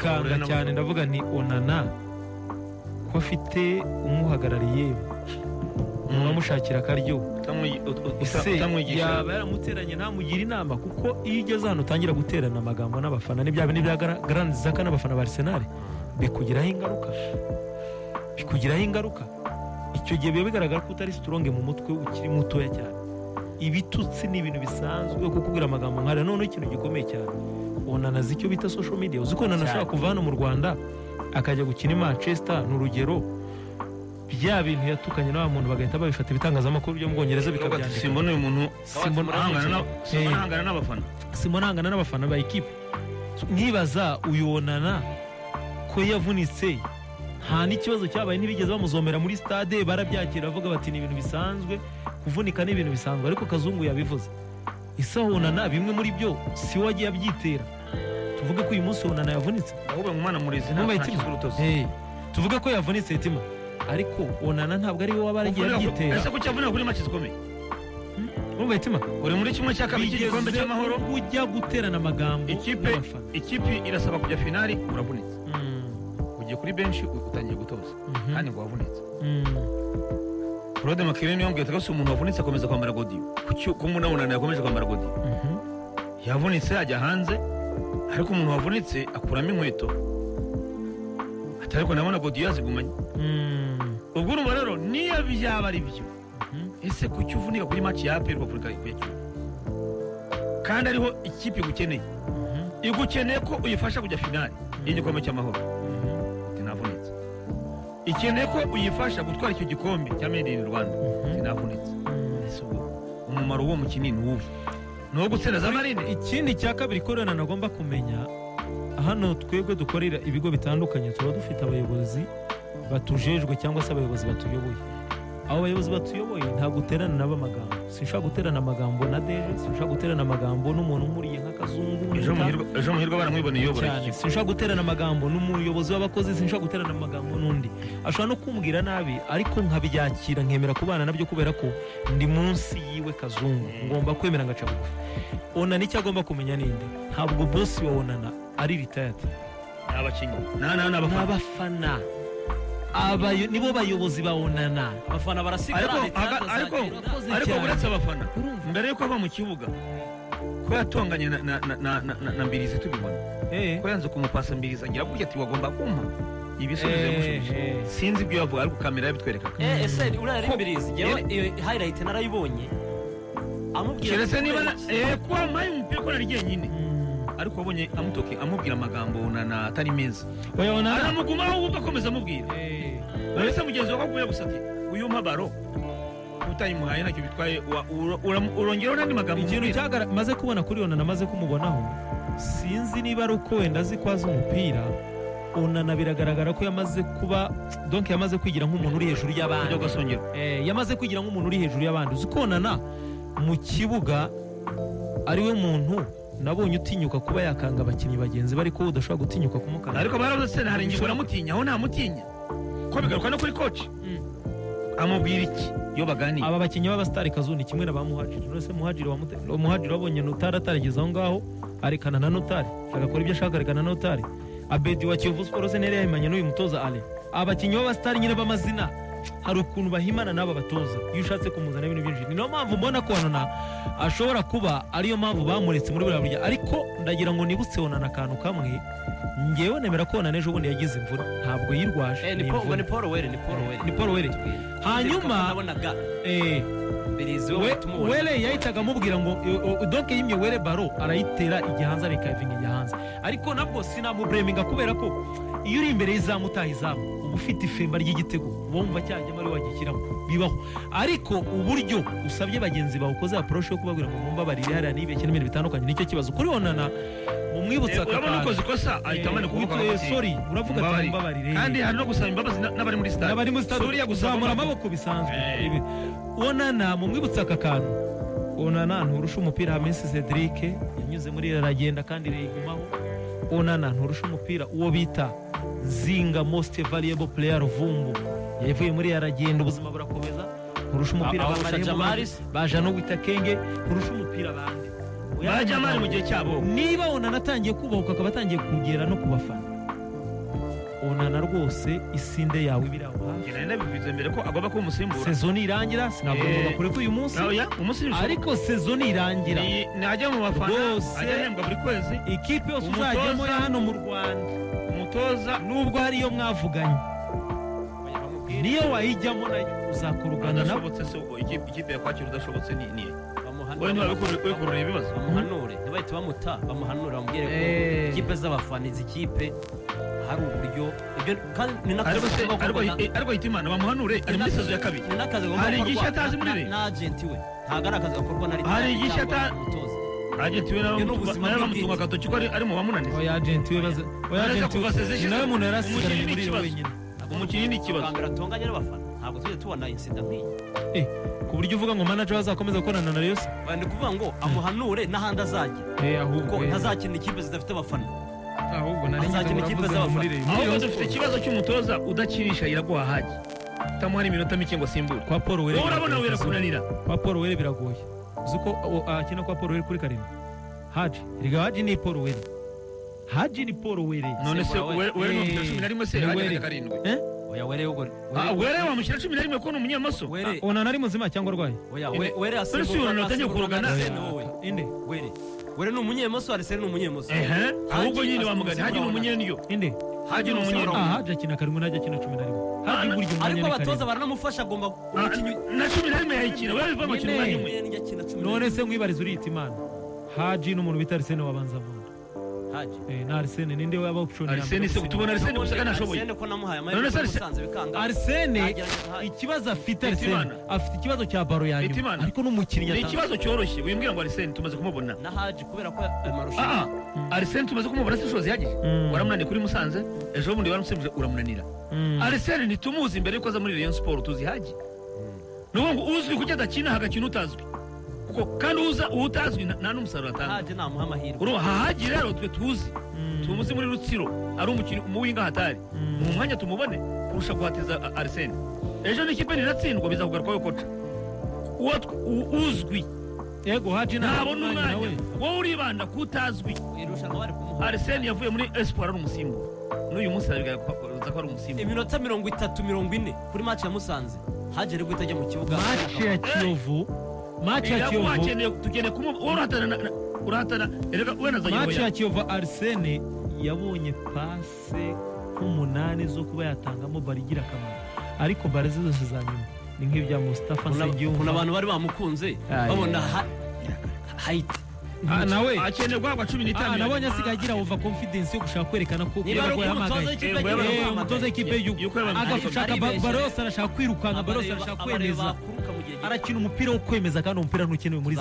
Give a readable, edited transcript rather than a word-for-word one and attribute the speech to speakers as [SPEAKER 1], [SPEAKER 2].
[SPEAKER 1] Ndikanga cyane, ndavuga nti Onana ko afite umuhagarariye, amushakira akaryo, ese
[SPEAKER 2] utamwigisha?
[SPEAKER 1] Yaba yaramuteranye ntamugire inama? Kuko iyo ugeze ahantu utangira guterana amagambo n'abafana, n'ibya bindi bya Granit Xhaka n'abafana ba Arsenal, bikugiraho ingaruka, bikugiraho ingaruka. Icyo gihe biba bigaragara ko utari strong mu mutwe, ukiri mutoya cyane. Ibitutsi ni ibintu bisanzwe, kukubwira amagambo nkariya. Noneho ikintu gikomeye cyane, Onana azi icyo bita social media. Uzi ko Onana ashobora kuva hano mu Rwanda akajya gukina i Manchester, ni urugero, bya bintu yatukanye na wa muntu bagahita babifata, ibitangazamakuru byo mu Bwongereza bikabyandika.
[SPEAKER 2] Simbona uyu muntu
[SPEAKER 1] Simbona
[SPEAKER 2] ahangana simbona ahangana n'abafana.
[SPEAKER 1] Simbona ahangana n'abafana ba ekipe. Nkibaza uyu Onana ko yavunitse, nta n'ikibazo cyabaye, ntibigeze bamuzomera muri stade, barabyakira, bavuga bati ni ibintu bisanzwe, kuvunika ni ibintu bisanzwe. Ariko Kazungu yabivuze, ese Onana bimwe muri byo si we wagiye abyitera? Tuvuge ko uyu munsi Onana yavunitse.
[SPEAKER 2] Ahubwo mu mwana murezi nta
[SPEAKER 1] Ntumbaye
[SPEAKER 2] nta
[SPEAKER 1] itima.
[SPEAKER 2] kiswe urutozi.
[SPEAKER 1] Tuvuge ko yavunitse itima, ariko Onana ntabwo ari we waba yaragiye abyitera.
[SPEAKER 2] Ese kuki avunika kuri match zikomeye?
[SPEAKER 1] Urumva itima?
[SPEAKER 2] Uri muri 1/2 cy'igikombe
[SPEAKER 1] Bigeze
[SPEAKER 2] cy'Amahoro.
[SPEAKER 1] ubwo ujya guterana amagambo
[SPEAKER 2] Ikipe
[SPEAKER 1] n'abafana.
[SPEAKER 2] ikipe irasaba kujya finali, uravunitse, ugiye kuri benshi, utangiye gutoza kandi ngo wavunitse. Claude Makere niyo yambwiye ati si umuntu wavunitse akomeza kwambara godiyo, kuki ko umuntu Onana yakomeje kwambara godiyo? Yavunitse ajya hanze, ariko umuntu wavunitse akuramo inkweto ati ariko ndabona godiyo yazigumanye. Ubwo urumva rero, niyo byaba ari byo, ese kuki uvunika kuri match ya APR, ugavunika ku ya Kiyovu, kandi ariho ikipe igukeneye, igukeneye ko uyifasha kujya finali y'igikombe cy'Amahoro? Ati navunitse. Ikeneye ko uyifasha gutwara icyo gikombe cya Made in Rwanda. Ati navunitse. Ese ubwo umumaro w'uwo mukinnyi ni uwuhe? Ni uwo gutsinda za Marine?
[SPEAKER 1] Ikindi cya kabiri ko Onana agomba kumenya, hano twebwe dukorera ibigo bitandukanye, tuba dufite abayobozi batujejwe cyangwa se abayobozi batuyoboye. Abo bayobozi batuyoboye ntabwo uterana nabo amagambo. Sinshobora guterana amagambo na DG, sinshobora guterana amagambo n'umuntu nkuriye nk'Akazungu.
[SPEAKER 2] Ejo Muhirwa baramwiboneye uyobora
[SPEAKER 1] Cyane.
[SPEAKER 2] ikipe.
[SPEAKER 1] Sinshobora guterana amagambo n'umuyobozi w'abakozi, sinshobora guterana amagambo n'undi. Ashobora no kumbwira nabi, ariko nkabyakira, nkemera kubana nabyo, kubera ko ndi munsi yiwe. Kazungu, ngomba kwemera ngaca bugufi. Onana icyo agomba kumenya ninde? Ntabwo boss wa Onana ari retired.
[SPEAKER 2] Ni abakinnyi na
[SPEAKER 1] Ni
[SPEAKER 2] n'abafana.
[SPEAKER 1] Abafana. Nibo bayobozi ba Onana.
[SPEAKER 3] Abafana barasigara.
[SPEAKER 2] Ariko
[SPEAKER 3] Leta
[SPEAKER 2] ariko
[SPEAKER 1] Urakoze
[SPEAKER 2] ariko
[SPEAKER 1] cyane.
[SPEAKER 2] uretse abafana,
[SPEAKER 1] Urumva?
[SPEAKER 2] mbere yuko ava mu kibuga, ko yatonganye na Mbirizi tubibona, ko yanze kumupasa, Mbirizi agira gutya ati wagomba kumpa ibisubizo. Yamushubije, sinzi ibyo yavuga, ariko kamera yabitwerekaga.
[SPEAKER 3] Ese uriya yari Mbirizi? Yewe, iyo highlight narayibonye, amubwira
[SPEAKER 2] Keretse
[SPEAKER 3] ati,
[SPEAKER 2] niba
[SPEAKER 3] kubera
[SPEAKER 2] ko wampaye umupira ko nari jyenyine, ariko wabonye amutoke, amubwira amagambo na atari meza.
[SPEAKER 1] Oya, Onana
[SPEAKER 2] Anamugumaho, ahubwo akomeza amubwira. Uretse mugenzi wawe akubwira gusa ati uyu mpa baro, utayimuhaye ntacyo bitwaye, urongeraho n'andi magambo
[SPEAKER 1] Ikintu
[SPEAKER 2] umubwira.
[SPEAKER 1] cyagara maze kubona kuri Onana, maze kumubonaho, sinzi niba ari uko wenda azi ko azi umupira. Onana biragaragara ko yamaze kuba, donc yamaze kwigira nk'umuntu uri hejuru y'abandi.
[SPEAKER 2] Kujya gasongero.
[SPEAKER 1] Yamaze kwigira nk'umuntu uri hejuru y'abandi. Uzi ko Onana mu kibuga ariwe muntu nabonye utinyuka kuba yakanga abakinnyi bagenzi be, ariko udashobora gutinyuka kumukanga.
[SPEAKER 2] Ariko baravuze se hari ingingo uramutinya, aho ntamutinya, ko bigaruka no kuri coach, amubwira iki iyo baganiye?
[SPEAKER 1] Aba bakinnyi b'abasitari, Kazuni, kimwe na ba Muhajiri. None se Muhajiri Muhajiri wabonye Nutari atarageze aho ngaho, arekana na Nutari agakora ibyo ashaka, arekana na Nutari. Abedi wa Kiyovu Sport se ntiyari yahimanye n'uyu mutoza Ale? Abakinnyi b'abasitari nyine b'amazina hari ukuntu bahimana n'aba batoza. Iyo ushatse kumuzana ibintu byinshi, ni nayo mpamvu mbona ko Onana ashobora kuba ariyo mpamvu bamuretse muri buriya buryo. Ariko ndagira ngo nibutse Onana akantu kamwe. Ngewe nemera ko Onana ejo bundi yagize imvune, ntabwo yirwaje.
[SPEAKER 3] Ni
[SPEAKER 1] Ni
[SPEAKER 3] Paul,
[SPEAKER 1] imvune.
[SPEAKER 3] ni Paul Were, ni Paul Were.
[SPEAKER 1] Ni Paul Were. Hanyuma
[SPEAKER 3] nabonaga Mbirizi we tumubona.
[SPEAKER 1] Were yahitaga amubwira ngo donc yimye Were baro, arayitera igihanza, arekavinga igihanza. Ariko nabwo sinamubureminga, kubera ko iyo uri imbere y'izamu, utaha izamu, uba ufite ifemba ry'igitego, uba wumva cyajyamo ari wagishyiramo, bibaho. Ariko uburyo usabye bagenzi bawe, ukoze approche yo kubabwira ngo mumbabarire hariya nibeshye n'ibintu bitandukanye, nicyo kibazo kuri Onana. Mumwibutsa aka
[SPEAKER 2] Urabona
[SPEAKER 1] kantu.
[SPEAKER 2] ukoze ikosa ahita amanika ukuboko,
[SPEAKER 1] Witwa
[SPEAKER 2] akavuga ati,
[SPEAKER 1] sorry, uravuga ati
[SPEAKER 2] "Mumbabarire."
[SPEAKER 1] mumbabarire.
[SPEAKER 2] Kandi hari no gusaba imbabazi n'abari muri stade.
[SPEAKER 1] N'abari muri stade.
[SPEAKER 2] Si uriya gusa.
[SPEAKER 1] Kuzamura amaboko bisanzwe. Ibi. Onana mumwibutsa aka kantu: Onana nturusha umupira Hamisi Cedric, yanyuze muri aragenda kandi reyigumaho. Onana nturusha umupira uwo bita Zinga, most valuable player Ruvumbu, yavuye muri aragenda, ubuzima burakomeza. Nturusha umupira
[SPEAKER 3] Aho
[SPEAKER 1] ba
[SPEAKER 3] urusha
[SPEAKER 1] Marehemu
[SPEAKER 3] Jamari.
[SPEAKER 1] Baja no Witakenge. Nturusha umupira abandi.
[SPEAKER 2] Ba Jamari mu gihe cyabo.
[SPEAKER 1] Niba Onana atangiye kubahuka, akaba atangiye kugera no ku bafana. Onana rwose isinde yawe ibiri aho hafi.
[SPEAKER 2] Njye nari nabivuze mbere ko agomba kuba umusimbura.
[SPEAKER 1] Saison irangira, sinavuga ngo bakure ko uyu munsi,
[SPEAKER 2] Oya, umunsi ntibishoboka.
[SPEAKER 1] ariko saison irangira
[SPEAKER 2] Najya mu bafana,
[SPEAKER 1] Rwose.
[SPEAKER 2] ajya ahembwa buri kwezi.
[SPEAKER 1] Ikipe yose uzajyamo ya hano mu Rwanda,
[SPEAKER 2] Umutoza
[SPEAKER 1] nubwo hariyo mwavuganye, niyo wayijyamo nayo uzakorogana nabo.
[SPEAKER 2] Udashobotse se ubwo ikipe yakwakira udashobotse ni wowe ntiwabikurura ibibazo.
[SPEAKER 3] Bamuhanure, ntibahite bamuta, bamuhanure, bamubwire ko ikipe z'abafana, izi kipe hari uburyo ibyo kandi ni n'akazi
[SPEAKER 2] Ariko se
[SPEAKER 3] kagomba
[SPEAKER 2] ariko
[SPEAKER 3] gukorwa
[SPEAKER 2] ariko Hitimana bamuhanure, ari muri saison ya kabiri.
[SPEAKER 3] Ni n'akazi kagomba
[SPEAKER 2] Hari
[SPEAKER 3] gukorwa
[SPEAKER 2] igihe atazi muri Rayon.
[SPEAKER 3] na agent we, ntabwo ari akazi gakorwa na
[SPEAKER 2] Hari igihe
[SPEAKER 3] umutoza.
[SPEAKER 2] Agent we nawe
[SPEAKER 3] Ibyo ni ubuzima
[SPEAKER 2] nawe
[SPEAKER 3] bwe
[SPEAKER 2] bamutunga
[SPEAKER 3] bwite.
[SPEAKER 2] agatoki ko ari mu bamunaniza.
[SPEAKER 1] Oya, agent we baza, oya,
[SPEAKER 2] None se
[SPEAKER 1] agent
[SPEAKER 2] kuva
[SPEAKER 1] we
[SPEAKER 2] saison ishize,
[SPEAKER 1] ni nawe muntu yari asigaranye
[SPEAKER 2] umukinnyi ni
[SPEAKER 1] muri
[SPEAKER 2] ikibazo.
[SPEAKER 1] wenyine.
[SPEAKER 2] Umukinnyi ni ikibazo.
[SPEAKER 3] Bwa mbere atonganye n'abafana, ntabwo tujya tubona incident nk'iyi.
[SPEAKER 1] Ku buryo uvuga ngo manager azakomeza gukorana na Rayon se?
[SPEAKER 3] Oya, ni ukuvuga ngo amuhanure n'ahandi azajya,
[SPEAKER 4] Ahubwo
[SPEAKER 3] kuko ntazakina ikipe zidafite abafana.
[SPEAKER 4] Ahubwo nari ngize
[SPEAKER 3] Azakina
[SPEAKER 4] ngo
[SPEAKER 3] ikipe
[SPEAKER 4] uravuze ngo muri
[SPEAKER 3] z'abafana.
[SPEAKER 4] Rayon.
[SPEAKER 2] Ahubwo dufite ikibazo cy'umutoza udakinisha Iraguha Haji, utamuha iminota mike ngo asimbure.
[SPEAKER 1] Kwa Paul Were
[SPEAKER 2] Wowe urabona
[SPEAKER 1] biragoye.
[SPEAKER 2] wera kunanira.
[SPEAKER 1] Kwa Paul Were biragoye. Uzi ko akina kwa Paul Were kuri karindwi? Haji erega, Haji ni Paul Were, Haji ni Paul Were.
[SPEAKER 2] None se
[SPEAKER 3] Simbura we.
[SPEAKER 2] Were ni umupira 11 se?
[SPEAKER 1] Ni
[SPEAKER 2] Haji
[SPEAKER 1] Were.
[SPEAKER 2] akajya karindwi.
[SPEAKER 1] Eh?
[SPEAKER 3] Oya, Were ubwo
[SPEAKER 2] Ah, Were wamushyira 11 ko ni umunyamaso.
[SPEAKER 3] Were.
[SPEAKER 1] Onana ari muzima cyangwa arwaye?
[SPEAKER 3] Oya, Were
[SPEAKER 2] None se uyu natangiye
[SPEAKER 3] asimburwa na
[SPEAKER 2] kurogana?
[SPEAKER 3] Arsene, wowe.
[SPEAKER 1] Inde?
[SPEAKER 3] Were ni umunyemoso, Arsene ni umunyemoso.
[SPEAKER 2] Ehe, ahubwo
[SPEAKER 3] Haji
[SPEAKER 2] nyine wamugani, Haji ni umunyendyo.
[SPEAKER 1] Inde?
[SPEAKER 2] Haji ni umunyendyo.
[SPEAKER 1] Ah, Haji akina karindwi, ntajya akina 11. Haji burya umwanya
[SPEAKER 3] Ariko
[SPEAKER 1] ni
[SPEAKER 3] abatoza
[SPEAKER 1] karindwi.
[SPEAKER 3] baranamufasha, agomba umukinnyi
[SPEAKER 2] Na 11 yayikina, Were biva gukina umwanya umwe.
[SPEAKER 3] Nyine akina cumi
[SPEAKER 1] None
[SPEAKER 3] n'imwe.
[SPEAKER 1] se nkwibariza, uriyita Imana, Haji n'umuntu bita Arsene wabanza munda?
[SPEAKER 3] Haji.
[SPEAKER 1] Na Arsene ninde waba option ya mbere?
[SPEAKER 2] Arsene se, tubona Arsene gusa kandi ashoboye.
[SPEAKER 3] Arsene ko namuhaye
[SPEAKER 2] None
[SPEAKER 3] amahirwe
[SPEAKER 2] se
[SPEAKER 3] kuri
[SPEAKER 2] Arsene-
[SPEAKER 3] Musanze bikanga.
[SPEAKER 1] Arsene
[SPEAKER 3] Nagerageza Haji.
[SPEAKER 1] ikibazo afite, Arsene
[SPEAKER 2] Hitimana.
[SPEAKER 1] afite ikibazo cya ballon ya nyuma,
[SPEAKER 2] Hitimana.
[SPEAKER 1] ariko n'umukinnyi
[SPEAKER 2] Ni ikibazo cyoroshye, wimbwira ngo Arsene tumaze kumubona.
[SPEAKER 3] Na Haji kubera ko amarushanwa.
[SPEAKER 2] Ah, Arsene tumaze kumubona si shozi yagije. Waramunaniye kuri Musanze, ejo bundi waramusimbuje uramunanira. Arsene ntitumuzi mbere yuko aza muri Rayon Sport, tuzi Haji. Ni ukuvuga ngo uzwi kuki adakina, hagakina utazwi, kuko kandi uza utazwi nta n'umusaruro atanga.
[SPEAKER 3] Haji namuha amahirwe.
[SPEAKER 2] Urumva Haji rero twe tuzi, tumuzi muri Rutsiro ari umukinnyi umuwinga hatari, mu mwanya tumubone kurusha guhatiza Arsene. Ejo n'ikipe niratsindwa bizakugarukaho koca uwo uzwi
[SPEAKER 1] Yego, Haji
[SPEAKER 2] ntabona
[SPEAKER 1] ntabona
[SPEAKER 2] umwanya,
[SPEAKER 1] nawe.
[SPEAKER 2] Wowe uribanda kutazwi.
[SPEAKER 3] Irushanwa bari kumuha
[SPEAKER 2] Arsene yavuye muri Espoir ari umusimbura, n'uyu munsi arabigaragaza ko ari umusimbura.
[SPEAKER 3] Iminota 30, 40 kuri match ya Musanze, Haji ari guhita ajya mu kibuga.
[SPEAKER 1] Match ya Kiyovu, match ya
[SPEAKER 2] Iraguha
[SPEAKER 1] Kiyovu.
[SPEAKER 2] akeneye, tukeneye kumu wowe urahatana urahatana erega we na
[SPEAKER 1] Match ya
[SPEAKER 2] Zayiroya.
[SPEAKER 1] Kiyovu, Arsene yabonye passe nk'umunani zo kuba yatangamo ballon igira akamaro, ariko ballon ze zose za nyuma ni nk'ibya Mustafa
[SPEAKER 3] Ukuntu
[SPEAKER 1] Nsengiyumva.
[SPEAKER 3] abantu bari bamukunze,
[SPEAKER 1] Ah,
[SPEAKER 3] babona
[SPEAKER 1] yeah.
[SPEAKER 3] hayiti.
[SPEAKER 1] Ah, nawe
[SPEAKER 2] Akeneye guhabwa 15.
[SPEAKER 1] Nabonye asigaye agira over confidence yo gushaka kwerekana ko
[SPEAKER 3] Niba ari
[SPEAKER 1] ko
[SPEAKER 3] uko umutoza
[SPEAKER 1] yahamagaye.
[SPEAKER 3] w'ikipe
[SPEAKER 2] Eh,
[SPEAKER 3] y'igihugu yamuhamagaye.
[SPEAKER 1] Umutoza w'ikipe y'igihugu
[SPEAKER 2] Yuko yabahamagaye.
[SPEAKER 1] agashaka
[SPEAKER 3] Aribeshya.
[SPEAKER 1] ballon yose arashaka kwirukanka, ballon yose arashaka
[SPEAKER 3] Abareba
[SPEAKER 1] kwemeza.
[SPEAKER 3] bakuruka mu gihe gito.
[SPEAKER 1] Arakina umupira wo kwemeza kandi umupira ntukenewe muri